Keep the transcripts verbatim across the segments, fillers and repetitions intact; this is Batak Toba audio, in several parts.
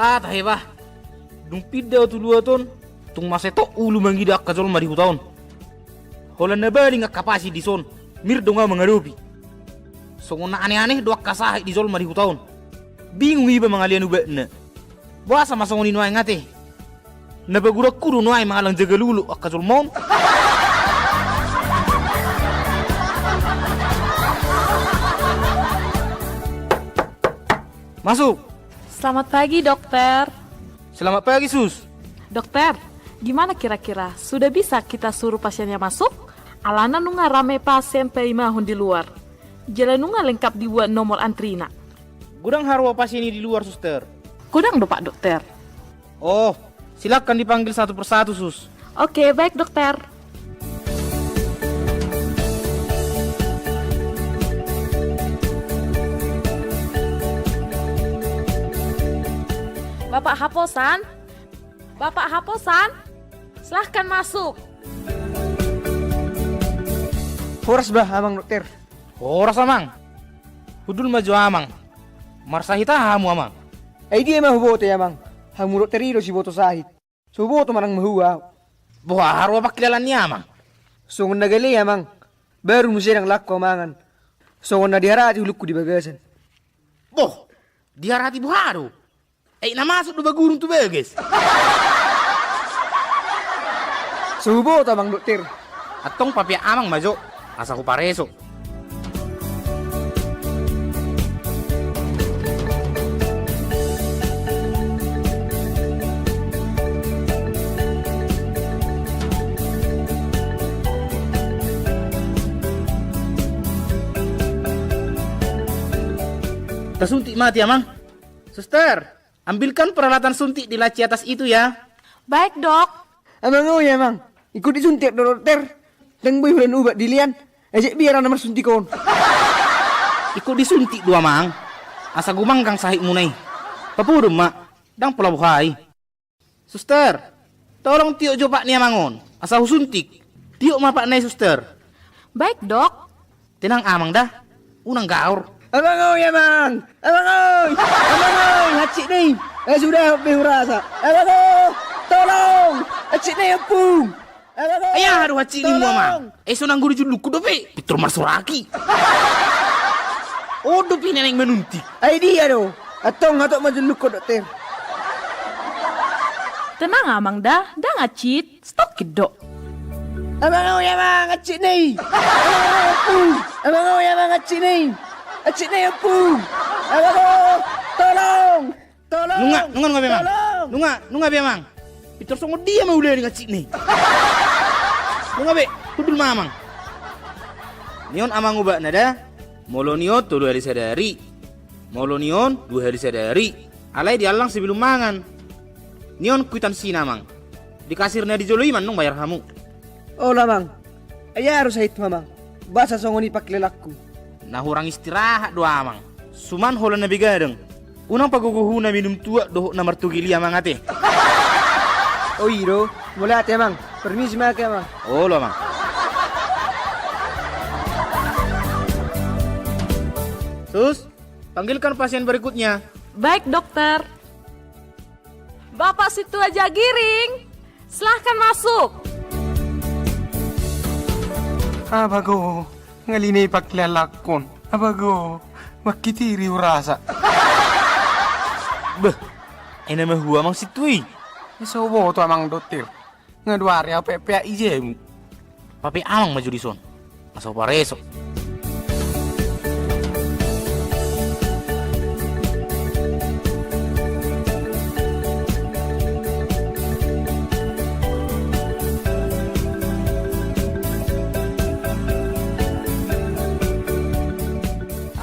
Ah, tahe bah. Dung pinda ahu tu luat on, tung mansai tok ulu mangida angka jolma di huta on. Holan na baling angka pasie dison, mir do nga mangadopi. Songon na aneh-aneh do angka sahit di jolma di huta on. Bingung iba mangalean ubatna. Boasa ma songon i nuaeng ate? Na paguranku do nuaeng mangalang jaga luluk angka jolma on. Masuk. Selamat pagi, Dokter. Selamat pagi, Sus. Dokter, gimana kira-kira? Sudah bisa kita suruh pasiennya masuk? Alana nunga rame pasien paimahon di luar. Jala nunga lengkap dibuat nomor antrina. Godang haroa pasien i di luar, Suster? Godang do, Pak Dokter. Oh, silakan dipanggil satu persatu, Sus. Oke, baik, Dokter. Bapak Haposan? Bapak Haposan? Silahkan masuk. Horas bah, Amang Dokter. Horas, Amang. Hundul ma jo, Amang. Marsahit aha hamu, Amang? Ai dia ma huboto i, Amang. Hamu dokter i do siboto sahit. So huboto manang mahua ahu. Boha haroa pangkilalaan ni Amang? Songon na gale, Amang. Baru muse ndang lak huamangan. Songon na diharati ulungku di bagasan. Boh, diharati boha do? Ai na masuk do bagurung tu bagas. So huboto, Amang Dokter. Antong papeak Amang ma jo, asa hupareso. Tasuntik ma ate, Amang. Suster, ambilkan peralatan suntik di laci atas itu, ya. Baik, Dok. Amang, oi, Amang. Ingkon disuntik do, Dokter? Ndang boi holan ubat dilean. Ejek biar ana marsuntik on. Ingkon disuntik do, Amang. Asa gumanggang sahitmuna i. Papodom ma. Ndang pola boha i. Suster, tolong tiop jo pat ni Amang on, asa husuntik. Tiop ma patna i, Suster. Baik, Dok. Tenang, Amang, da. Unang gaor. Amang oi, Amang! Amang oi! Amang oi! Hansit ni! Eh, sudah, be hurasa. Amang oi! Tolong! Hansit ni, ompung! Amang oi! Ai aha do hansit ni, Amang? Tolong! Eh, so nanggo di jullungku dope. Pintor marsoraki. On dope na naeng manuntik. Ai dia do? Antong hatop ma jullungkon, Dokter. Tenang, Amang, da. Ndang hansit. Stokit do. Amang oi, Amang, hansit ni! Amang oi, ompung! Amang oi, Amang, hansit ni! Hansit ni, ompung! Amang oi! Tolong! Tolong! Nunga, nunga, nunga be, Amang. Tolong! Nunga, nunga be, Amang. Pintor songon dia ma ulaning hansit ni. Nunga be, hundul ma, Amang. Ni on, Amang, ubatna da. Molo ni on tolu hali sadari. Molo ni on dua hali sadari. Alai diallang sebelum mangan. Ni on kuitansina, Amang. Di kasir na di jolo i ma antong bayar hamu. Olo, Amang. Ai aha do sahithu, Amang? Boasa songon i pangkilalaanku? Na hurang istirahat do, Amang. Suman holan na begadang. Unang pagogohuna minum tuak dohot na martogel i, Amang, ate. O i do. Mauliate, Amang. Permisi ma ate, Amang. Olo, Amang. Sus, panggilkan pasien berikutnya. Baik, Dokter. Bapak Sintua Jagiring, silahkan masuk. Abago, ngali na i pangkilalaanku on. Abago, mangkitiri hurasa. Beh, ai na mahua, Amang, sintua i? So huboto, Amang Dokter. Nga dua ari ahu peak-peak i jamu. Papeak Amang ma jo dison. Asa hupareso.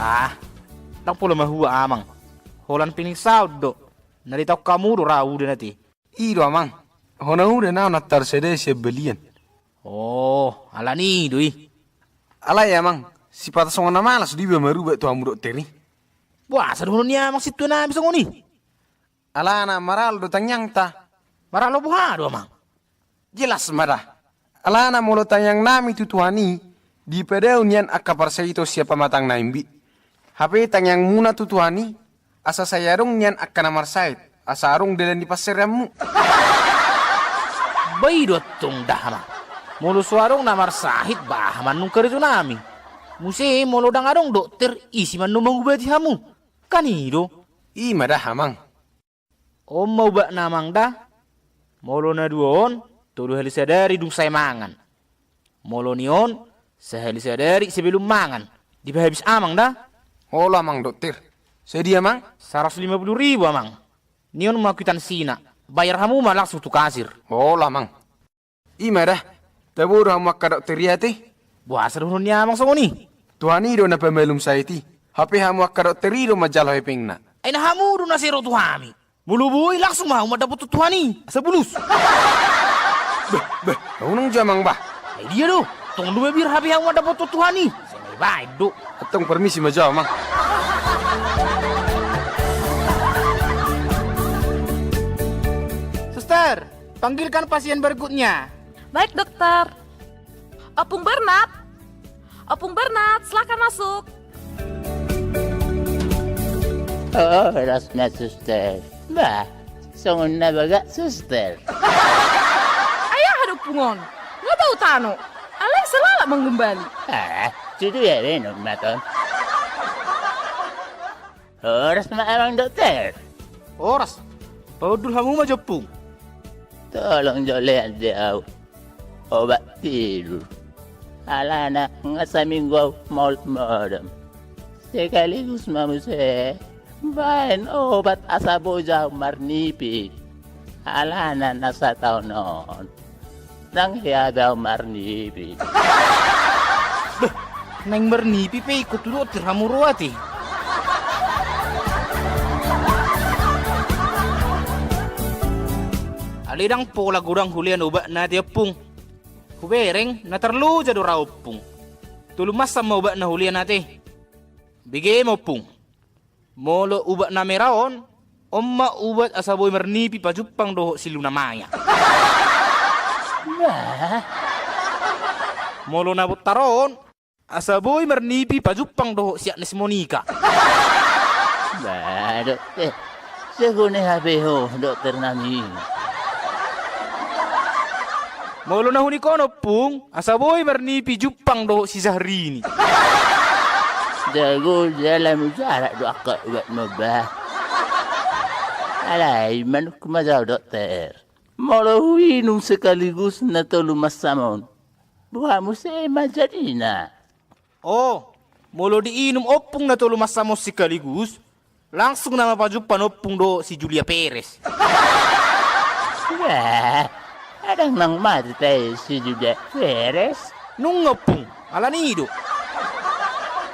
Ah, ndang pola mahua, Amang. Holan pining saut do. Na ditaon hamu do ra udan ate. I do, Amang. Hona udan ahu na tarsada sian balian. Oh, alani i do i. Alai, Amang, sipata songon na malas do iba marubat tu hamu dokter i. Boasa dohonon ni Amang sintua nami songon i? Alana maralo do tangiangta. Maralo boha do, Amang? Jelas ma da. Alana molo tangiang nami tu Tuhan i, dipadao nian angka parsahiton sian pamatang na imbi. Hape tangiangmuna tu Tuhan i, asa sai adong nian angka na marsahit. Asa adong dalan ni pansereanmu. Ba i do antong da, amang. Molo so adong na marsahit, bah, amang, nunga karejonami. Muse molo ndang adong dokter, ise ma annon mangubati hamu? Kan i do. I ma da, amang. On ma ubatna, amang, da. Molo na dua on, tolu hali sadari dung sae mangan. Molo ni on, sahali sadari sebelum mangan. Dipahabis amang da. Olo, amang dokter. Sadia, amang? Saratus lima puluh ribu, amang. Ni on ma kuitansina. Bayar hamu ma langsung tu kasir. Olo, amang. I ma da. Tabo do hamu angka dokter i ate. Boasa dohonon ni amang songon i? Tuhan i do na pamalum sahit i. Hape hamu angka dokter i do manjalo hepengna. Ai na hamu do na sai ro tu hami. Molo boi, langsung ma hamu mandapothon Tuhan i, asa bulus. Beh, beh, unang jo, amang, bah. Ai dia do, tong do mabiar hape hamu mandapothon Tuhan i. Sai na ibaen do. Antong permisi ma jo, amang. Suster, panggilkan pasien berikutnya. Baik, dokter. Ompung Bernat. Ompung Bernat, silahkan masuk. Oh, horas ma, suster. Bah, songon na bagak, suster. Ai aha do, ompung, on? Nga bau tano. Alai so lalap manggombali. Ah, tutu ya, benon ma ton. Horas ma, amang dokter. Horas. Pahundul hamu ma jo, ompung. Tolong jo lean di au obat tidur. Alana nga saminggu au maol modom. Sekaligus ma muse baen obat asa boi jo au marnipi. Alana na sataon on ndang hea be au marnipi. Beh, naeng marnipi pe ingkon tu dokter hamu ro ate. Alai ndang pola godang hulean obatna ate, ompung. Hubereng na tarloja do ra, ompung. Tolu mansam ma obatna hulean ate. Bege ma, ompung. Molo ubat na mera on, on ma ubat asa boi marnipi pajumpang dohot si Luna Maya. Bah. Molo na bontar on, asa boi marnipi pajumpang dohot si Agnes Monica. Bah, dokter. Segone hape ho, dokter nami. Molo na hunik on, ompung, asa boi marnipi jumpang dohot si Syahrini. Jago jala mujarab do angka ubatmu, bah. Alai manungkun ma jo au, dokter. Molo huinum sekaligus na tolu mansam on, boha muse ma jadina? Oh, molo diinum, ompung, na tolu mansam on sekaligus, langsung nama pajumpang, ompung, dohot si Julia Perez. Wah, adong naung mate tahe si Julia Perez? Nunga, ompung, alani i do.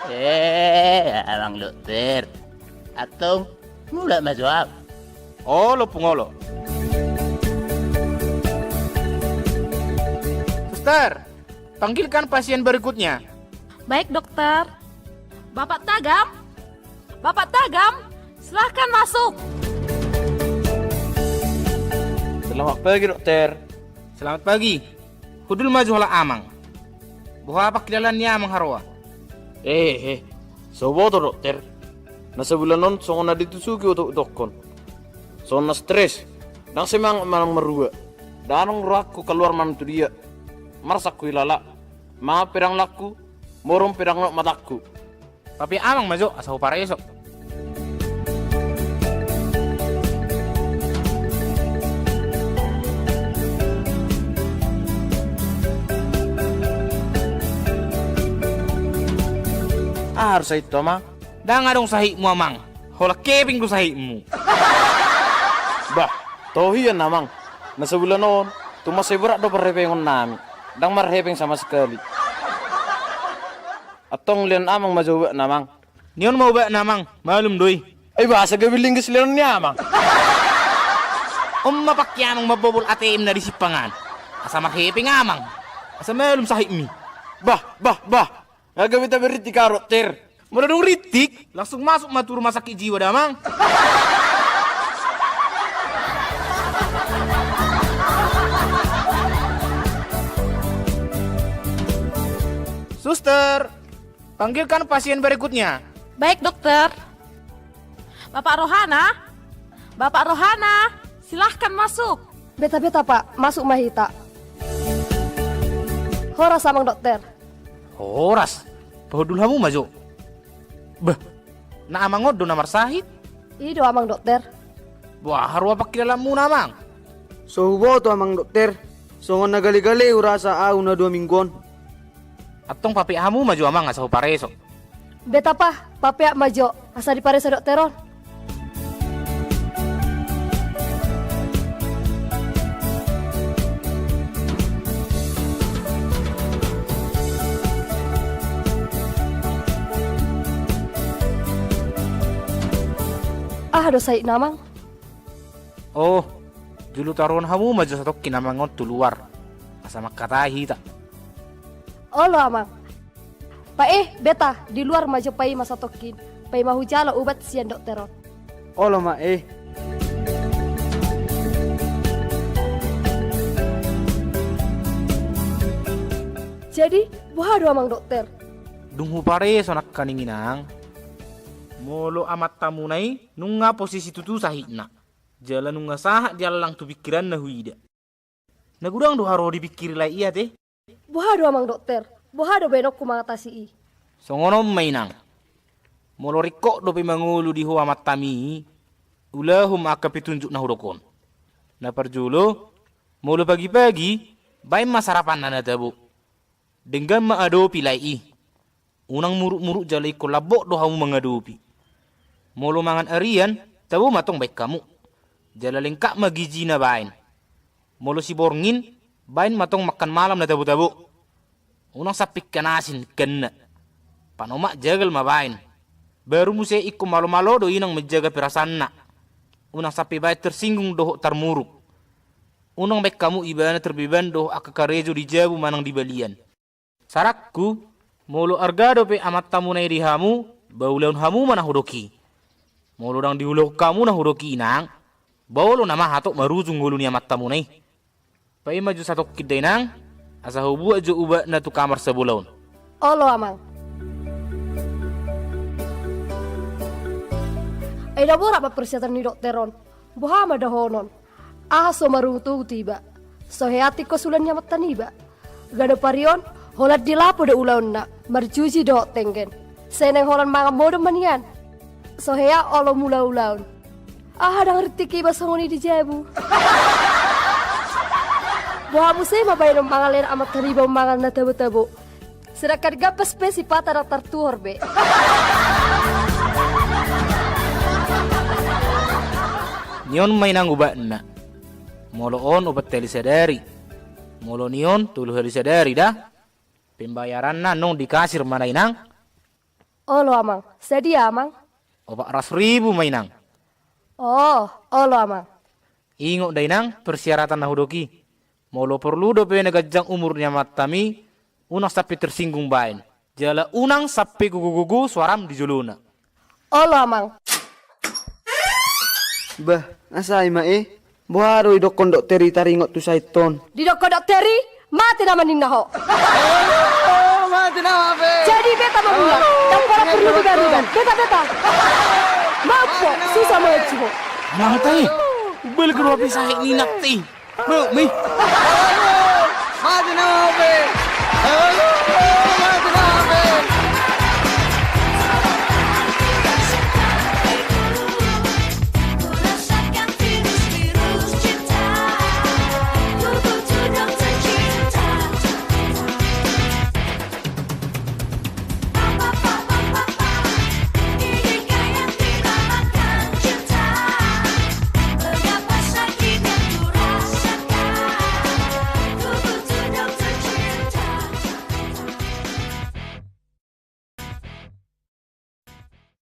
Eh, amang dokter. Antong, mulak ma jo au. Olo, ompung, olo. Suster, panggilkan pasien berikutnya. Baik, dokter. Bapak Tagam? Bapak Tagam, silahkan masuk. Selamat pagi, dokter. Selamat pagi. Hundul ma jo halak amang. Boha pangkilalaan ni amang haroa? Eh, eh. So huboto, dokter. Na sabulan on songon na ditusuki utok-utokkon. Songon na stres. Ndang semangat manang marhua. Ndang adong rohangku kaluar manang tu dia. Marsak huilala. Mangan pe ndang langku. Morom pe ndang nok matangku. Papeak amang ma jo, asa hupareso. Aha do sahithu, amang? Ndang adong sahitmu, amang. Holan hepeng do sahitmu. Bah, toho hian, amang. Na sabulan on, tung mansai borat do parhepengonnami. Ndang marhepeng sama sekali. Antong lean amang ma jo ubatna, amang. Ni on ma ubatna, amang, malum do i. Ai boasa gabe linggis leanon ni amang? On ma pangke amang mambobol A T M na di simpang an. Asa marhepeng amang. Asa malum sahitmi. Bah, bah, bah. Nga gabe taberritik ahu, dokter. Molo dung rintik, langsung masuk ma tu rumah sakit jiwa da, amang. Suster, panggilkan pasien berikutnya. Baik, dokter. Bapak Rohana? Bapak Rohana, silahkan masuk. Beta, beta, Pak, masuk ma hita. Horas, Amang Dokter. Horas, pahundul hamu ma jo. Bah, na amang on do na marsahit? I do, Amang Dokter. Boha roha pangkilalaanmuna, Amang? So huboto, Amang Dokter. Songon na gale-gale hurasa ahu na dua minggu on. Antong papeak hamu ma jo, Amang, asa hupareso. Beta, Pak, papeak ma jo, asa dipareso dokter on. Aha do sahitna, Amang? Oh, jolo taruhon hamu ma jo satongkin amang on tu luar, asa mangkatai hita. Olo, Amang. Pak e, beta, di luar ma jo paima satongkin, paima hujalo ubat sian dokter on. Olo ma e. Jadi, boha do, Amang Dokter? Dung hupareso nangkaning, Inang, molo amantamuna i nunga posisi tutu sahitna, jala nunga sahat diallang tu pingkiranna huida. Na godang do haroa dipingkiri lae i ate? Boha do, Amang Dokter? Boha do baenonku mangatasi i? Songon on ma, Inang. Molo ringkot dope mangolu di ho amantami i, ulahon ma angka pitunjuk na hudok on. Na parjolo, molo pagi-pagi, baen ma sarapanna na tabo. Denggan ma adopi lae i. Unang muruk-muruk jala ingkon lambok do hamu mangadopi. Molo mangan arian, tabo ma tong baen hamu. Jala lengkap ma gizina baen. Molo siborngin, baen ma tong mangan malam na tabo-tabo. Unang sampe ingkon asin ingkonna. Panomak jagal ma baen. Baru muse ingkon malo-malo do inang manjaga perasaanna. Unang sampe baen tersinggung dohot tarmuruk. Unang baen hamu ibana terbeban dohot angka karejo di jabu manang di balian. Saranku, molo arga dope amantamuna i di hamu, ba ulaon hamu ma na hudok i. Molo ndang diulahon hamu na hudok i, Inang, ba olo nama hatop marujung ngolu ni amantamuna i. Paima jo satongkin da, Inang, asa hubuat jo ubatna tu kamar sabola on. Olo, Amang. Ai na borat ma persyaratan ni dokter on. Boha ma dohonon? Aha so marungut-ungut iba? So hea tingkos ulaon ni amanta niba. Ganup ari on, holan di lapo do ulaonna, marjuji dohot tenggen. Sai naeng holan mangan modom ma nian. So hea olo mula ulaon. Aha ndang rintik iba songon i di jabu. Boha muse ma baenon mangalehon amanta niba on mangan na tabo-tabo. Sedangkan gambas pe sipata ndang tartuhor be. Ni on ma, Inang, ubatna. Molo on opat hali sadari. Molo ni on tolu hali sadari da. Pembayaranna annon di kasir ma na, Inang. Olo, Amang. Sadia, Amang? Opat ratus ribu ma, Inang. Oh, olo, Amang. Ingot da, Inang, persyaratan na hudok i. Molo porlu dope na ganjang umur ni amantami, unang sampe tersinggung baen. Jala unang sampe gogo-gogo suaram di jolona. Olo, Amang. Bah, na sae ma e. Boha do didokkon dokter i taringot tu sahit on? Didokkon dokter i, mate nama ninna ho. Olo, mate nama be. Jadi beta ma mulak. Olo, ndang pola porlu digarudan. Beta, beta. Mampo, susah ma jo ho. Amanta i. Balik ke ruang pisah ni nakti. Buk mi. Mate nama be.